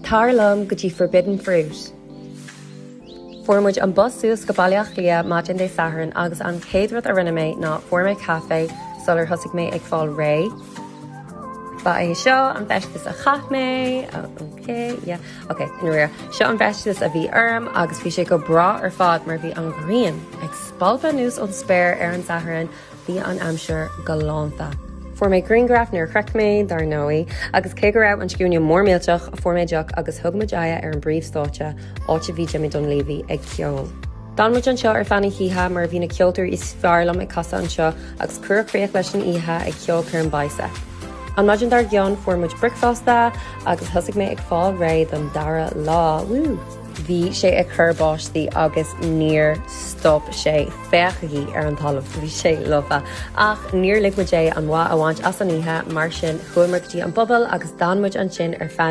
Tar liom go dtí Forbidden Fruit. Fuair muid an bus suas go Baile Átha Cliath maidin Dé Sathairn agus an chéad rud a rinne mé ná fuair mé caife sular thosaigh mé ag fáil réidh. Ba é seo an feisteas a chaith mé. Ok, yeah, ok, i ndáiríre. Seo an feisteas a bhí orm agus bhí sé go breá ar fad mar bhí an ghrian ag spalpadh anuas ón spéir ar an Satharn. Bhí an aimsir galánta. Fuair mé grianghraf nuair a shroich mé, dar ndóigh, agus cé go raibh an scuaine mór millteach, fuair mé deoch agus thug muid aghaidh ar an bpríomhstáitse, áit a bhí Jimmy Donlevy ag ceol. D'fhan muid anseo ar feadh na hoíche mar bhí na ceoltóirí is fearr liom ag casadh anseo agus cuireadh críoch leis an oíche ag ceolchoirm Bicep. An maidin dár gcionn fuair muid bricfeasta agus thosaigh mé ag fáil réidh don dara lá. Woo! Bhí sé ag cur báistí agus níor stop sé. Féachaigí ar an talamh, bhí sé lofa. Ach níor lig muid é an mhaith a bhaint as an oíche, mar sin chuamar go dtí an bpuball agus d'fhan muid ansin ar feadh.